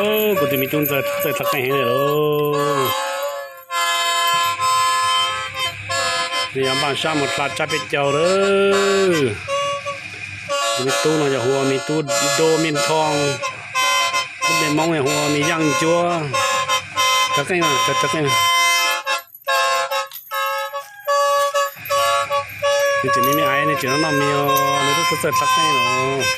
Kuv tus me tub ntxawg txawj dlha qeej heev li lauj. Nws yuav npaj sab mus dlha tsab peb caug lawm. Tus me tub no yog hu ua me tub Doo Me Thoo, lub npe Hmoob yog hu ua Me Yaaj Ncuab. Dlha qeej, dlha qeej. Nws tseem me me aiv, nws tseem noj noj mis os, nws twb txawj txawj dlha qeej os.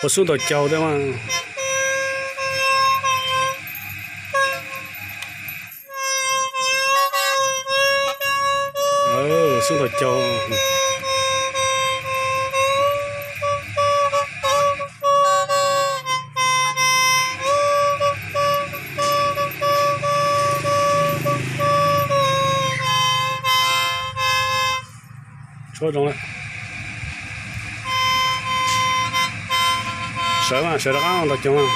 Ua xub ntaus caug thiab mas. Xub ntaus caug. Tshuab zoo lawm. Sawv mas, sawv rov qab ntaus caug mas.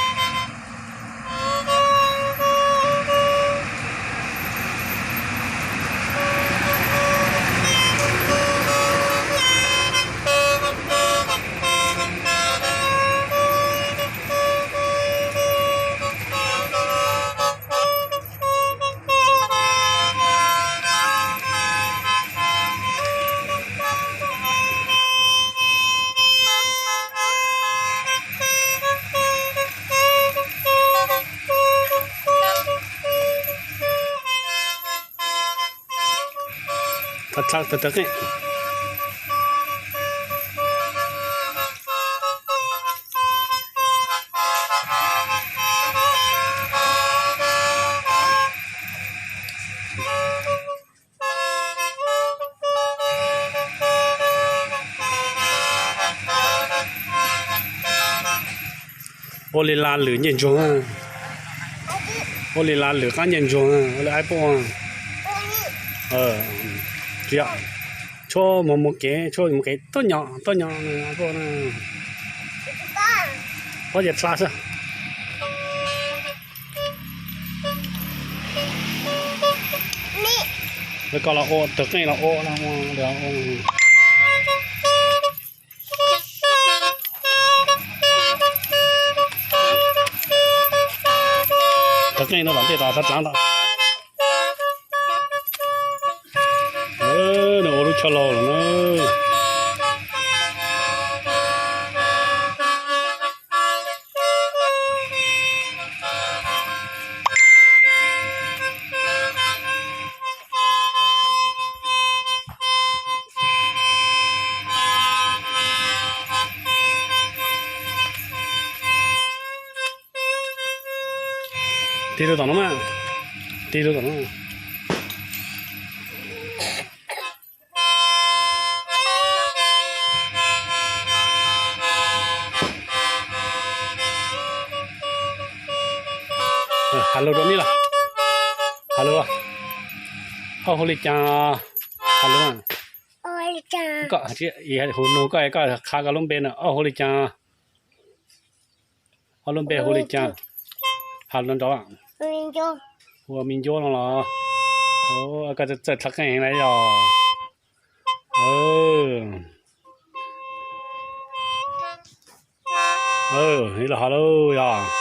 Dlha dlha qeej. Ua li laj lwm ncej ntsuag, ua li laj lwm qab ncej ntsuag, ua li aib poj. Tsis yog, tshuab mus mus kev, tshuab mus kev tuaj nyom tuaj nyom poj na. Pob ces dlha xwb. Lawv koj los ua, tawg qeej los ua no. Tawg qeej no tom ntej tom sab dlav ntawd. Nws ua lub chaw laug lawm na. Tig rau tom no mas, tig rau tom no. Has lus rau neb los? Has lus. Ob hu li cas? Has lus. Koj, hu nug koj, koj qha koj lub npe na, ob hu li cas? Ob lub npe hu li cas? Has lus nrov. Hu ua Me Ncuab no los? Koj txawj dlha qeej heev na yog. Los has lauj yog.